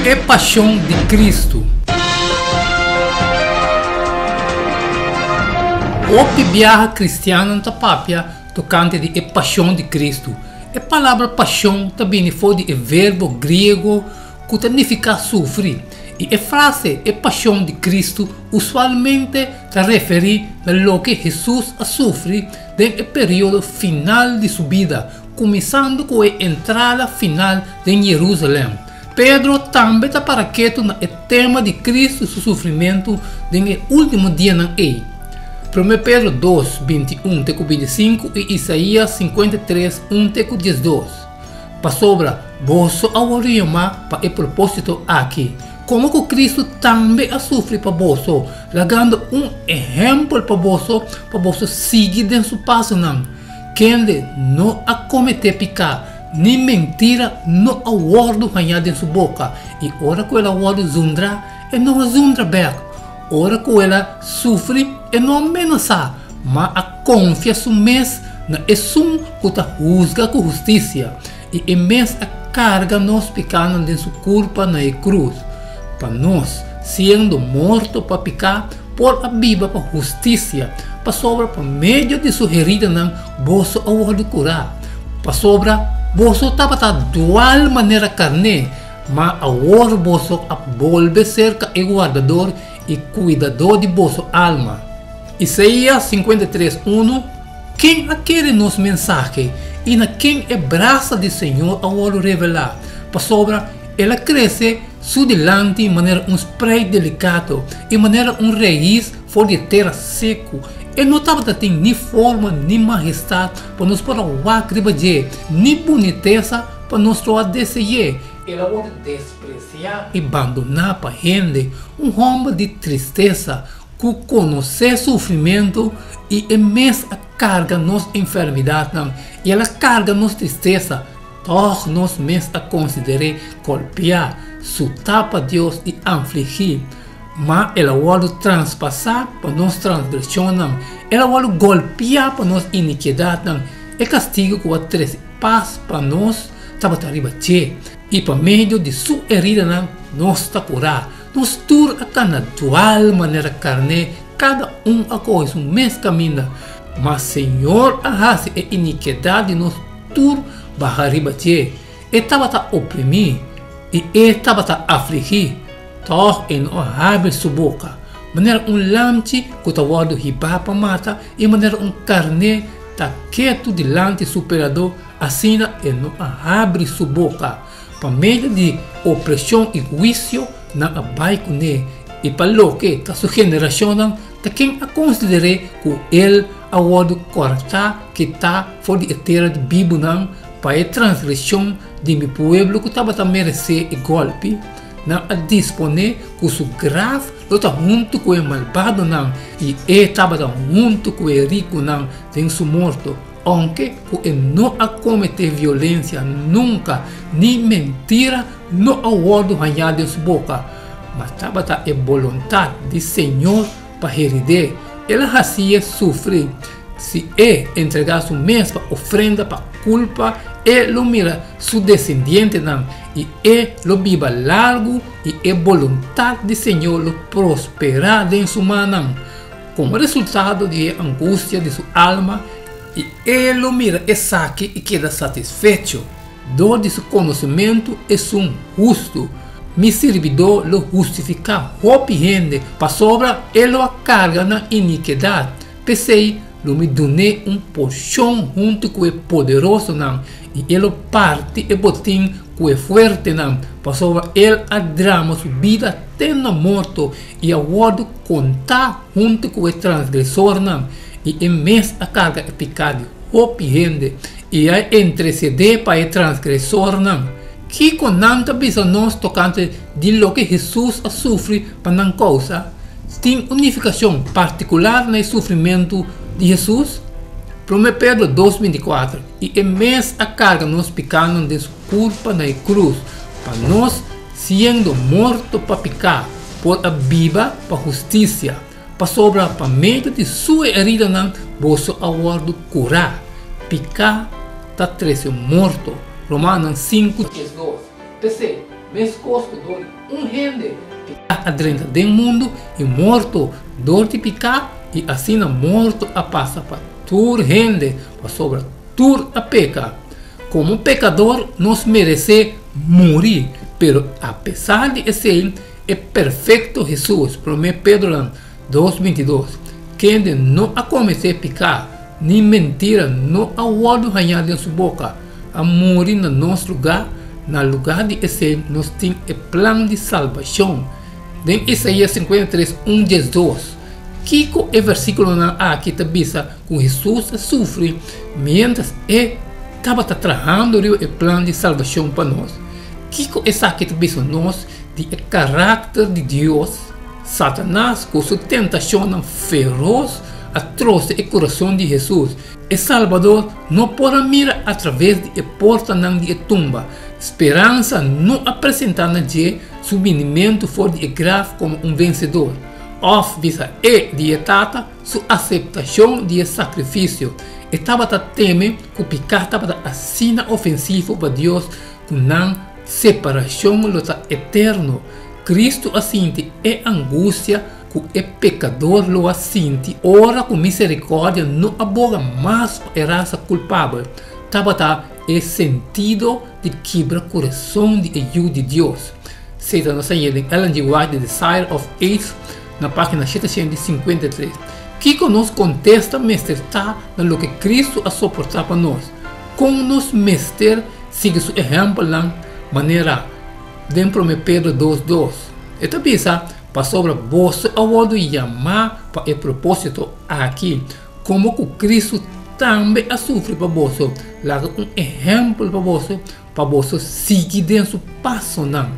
E Pashon di Kristu. Hopi biaha kristiannan ta papia tokante di e pashon di Kristu. E palabra pashon ta bini for di e verbo griego ku ta nifiká sufri, i e frase e pashon di Kristu usualmente ta referí na loke Hesus a sufri den e periodo final di su bida, kuminsando ku e entrada final den Yerusalèm. Pedro tambe ta para ketu na e tema di Kristu su sufrimentu den e último dianan ei. Promé Pedro dos, 21 te ku 25 i Isaías 53, 1 te ku 12. Pasobra boso a wòrdu yamá pa e propósito aki, komo ku Kristu tambe a sufri pa boso, lagando un ehèmpel pa boso pa boso sigui den su pasonan. Kende no a kometé piká, ni mentira no a wòrdu hañá den su boka, i ora ku el a wòrdu zundrá, e no a zundra bèk. Ora ku el a sufri, e no a menasá, ma a konfia su mes na Esun ku ta husga ku hustisia, i e mes a karga nos pikánan den su kurpa na e krus, pa nos, siendo morto pa piká, por a biba pa hustisia, pasobra pa medio di su heridanan boso a wòrdu kurá. Pasobra boso tabata dual manera karné, ma awor boso a bolbe serka e Wardador i Kuidadó di boso alma. Isaías 53, 1 Ken a kere nos mensahe, i na ken e brasa di Señor a wòrdu revelá? Pasobra el a krese su dilanti manera un sprei delikato i manera un reis for di e tera seku. E no tabata tin ni forma ni mahestat pa nos por a wak riba dje, ni bunitesa pa nos lo a dese'é. El a wòrdu despresiá i bandoná pa hende, un hòmber di tristesa ku konosé sufrimentu, i e mes a karga nos enfermidatnan i el a karga nos tristesa. Tòg nos mes a konsider'é golpiá, sutá pa Dios i afligí. Ma el a wòrdu traspasá pa nos transgreshonnan, el a wòrdu golpiá pa nos inikidatnan. E kastigu ku a trese pas pa nos tabata riba dje, i pa medio di su heridanan nos ta kurá. Nos tur a kana dual manera karné, kada un a kohe su mes kaminda, ma Señor a hasi e inikidat di nos tur baha riba dje. E tabata oprimí i e tabata afligí, tòg e no a habri su boka. Manera un lamchi ku ta wòrdu hibá pa mata i manera un karné ta ketu dilanti su peladó, asina e no a habri su boka. Pa medio di opreshon i huisio nan a bai kuné, i pa loke ta su generashonnan, ta ken a konsider'é ku el a wòrdu kòrtá kitá for di e tera di bibunan pa e transgreshon di mi pueblo ku tabata meresé e gòlpi? Nan a disponé ku su graf lo ta huntu ku e malbadonan, i e tabata huntu ku e rikunan den su morto. Ounke ku e no a kometé violensia nunka, ni mentira no a wòrdu hañá den su boka, ma tabata e boluntat di Señor pa herid'é, el a hasié sufri. Si e entregá su mes pa ofrenda pa kulpa, e lo mira su desendientenan, i e lo biba largu, i e boluntat di Señor lo prosperá den su mannan. Komo resultado di e angustia di su alma, i e lo mira esaki i keda satisfecho. Dor di su konosementu esun hustu, mi sirbidó lo hustifiká hopi hende, pasobra e lo a karga nan inikidat. P'esei lo mi dun'é un porshon huntu ku e poderosonan, i e lo parti e botin ku e fuertenan, pasobra el a drama su bida te na morto i a wòrdu kontá huntu ku e transgresornan, i e mes a karga e piká di hopi hende, i a intersedé pa e transgresornan. Kiko nan ta bisa nos tokante di loke Hesus a sufri pa nan kousa? Tin un nifikashon partikular na e sufrimentu di Hesus? Promé Pedro dos 24, I e mes a karga nos pikánan den su kurpa na e krus, pa nos, Siendo morto pa piká, por a biba pa hustisia, pasobra pa medio di su heridanan boso a wòrdu kurá. Piká ta trese morto. Romanonan 5, 12. P'esei, Meskos ku dor di un hende piká a drenta den mundu i morto dor di piká, i asina morto a pasa pa tur hende, pasobra tur a peka. Komo pekador nos meresé muri, pero apesar di esei e perfekto Hesus, Promé Pedronan dos 22, kende no a kometé piká, ni mentira no a wòrdu hañá den su boka, a muri na nos lugá, na lugá di esei nos tin e plan di salbashon. Den Isaías 53, 1 diesdos, kiko e versíkulonan aki ta bisa ku Hesus a sufri miéntras e tabata trahando riba e plan di salbashon pa nos? Kiko esaki ta bisa nos di e karakter di Dios? Satanas ku su tentashonnan feros a trose e kurason di Hesus. E Salbador no por a mira atraves di e portanan di e tumba. Speransa no a presentá na dje su binimentu for di e graf komo un vensedor, òf bisa e di e Tata su aseptashon di e sakrifisio. E tabata teme ku piká tabata asina ofensivo pa Dios ku nan separashon lo ta eterno. Kristu a sinti e angustia ku e pekador lo a sinti ora ku miserikòrdia no a boga mas pa e rasa kulpabel, tabata e sentido di kibra kurason di e Yu di Dios. Seta nos a yega den Ellen G. White The Desire of Ages na página 753. Kiko nos kontesta mester ta na loke Kristu a soportá pa nos? Kon nos mester sigui su ehèmpelnan manera den Promé Pedro dos dos? E ta bisa, Pasobra boso a wòrdu yamá pa e propósito aki, komo ku Kristu tambe a sufri pa boso, laga un ehèmpel pa boso, pa boso sigui den su pasonan.